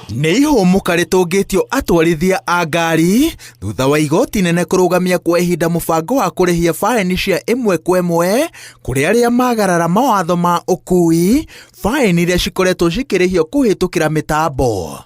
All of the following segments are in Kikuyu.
Nĩ ihũmũka rĩtũngĩtio atwarithia a ngari thutha wa igoti nene kũrũgamia kwa ihinda mũbango wa kũrĩhia baĩni cia ĩmwe kwa ĩmwe kũrĩ arĩa magarara mawatho ma ũkui, baĩni iria cikoretwo cikĩrĩhio kũhĩtũkĩra mĩtambo.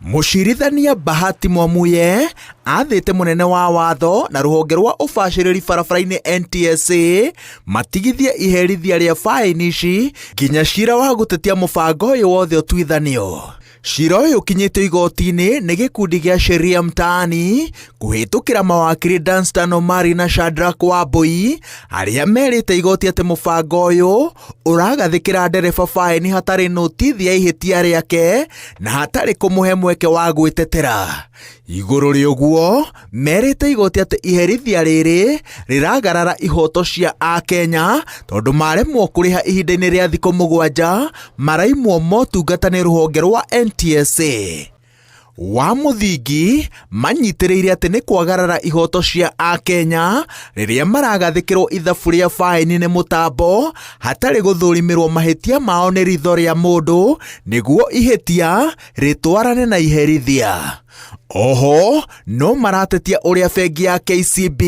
Mũcirithania Bahati Mwamuye athĩte mũnene wa watho na rũhonge rwa ũbacĩrĩri barabara-inĩ NTSA matigithie iherithia rĩa baĩni ici nginya cira wa gũtetia mũbango ũyũ wothe ũtuithanio. Cira ũyũ ũkinyĩtio igoti-inĩ nĩ gĩkundi gĩa Sheria Mtaani kũhĩtũkĩra mawakiri Danstan Omari na Shadrack Wambui arĩa merĩte igoti atĩ mũbango ũyũ ũragathĩkĩra ndereba baĩni hatarĩ notithi ya ihĩtia rĩake na hatarĩ kũmũhe mweke wa gwĩtetera. Igũrũ rĩa ũguo, merĩte igoti atĩ iherithia rĩrĩ rĩragarara ihoto cia Akenya tondũ maremwo kũrĩha ihinda-inĩ rĩa thikũ mũgwanja maraimwo motungata nĩ rũhonge rwa NTSA. Wa mũthingi manyitĩrĩire atĩ nĩ kwagarara ihoto cia Akenya rĩrĩa maragathĩkĩrwo ithabu rĩa baĩni nĩ mũtambo hatarĩ gũthũrimĩrwo mahĩtia mao nĩ ritho rĩa mũndũ nĩguo ihĩtia rĩtwarane na iherithia. Oho no maratetia ũrĩa bengi ya KCB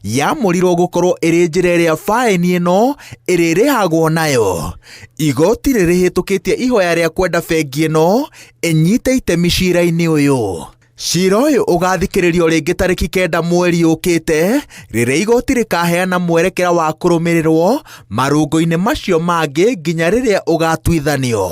yamũrirwo gũkorwo ĩrĩ njĩra ĩrĩa baĩni ĩno ĩrĩrĩhagwo nayo. Igoti rĩrĩhĩtũkĩtie ihoya rĩa kwenda bengi ĩno ĩnyite itemi cira-inĩ ũyũ. Cira ũyũ ũgathikĩrĩrio rĩngĩ tarĩki kenda mweri ũkĩte rĩrĩa igoti rĩkaheana mwerekera wa kũrũmĩrĩrwo marũngo-inĩ macio mangĩ nginya rĩrĩa ũgatuithanio.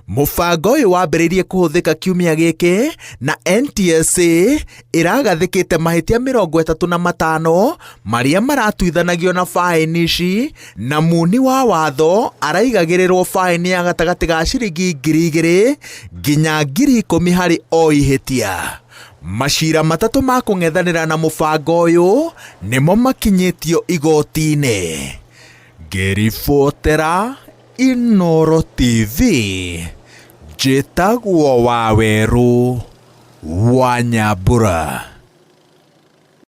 Mũbango ũyũ wambĩrĩirie kũhũthĩka kiumia gĩkĩ na NTSA ĩragathĩkĩte mahĩtia 35 marĩa maratuithanagio na baĩni ici na muni wa watho araigagĩrĩrwo baĩni ya gatagatĩ ga ciringi 2000 nginya 10,000 harĩ o ihĩtia. Macira matatũ ma kũng'ethanĩra na mũbango ũyũ nĩmo makinyĩtio igoti-inĩ. Ngĩribotera Inooro TV, njĩtagwo Wawerũ wa Nyambura.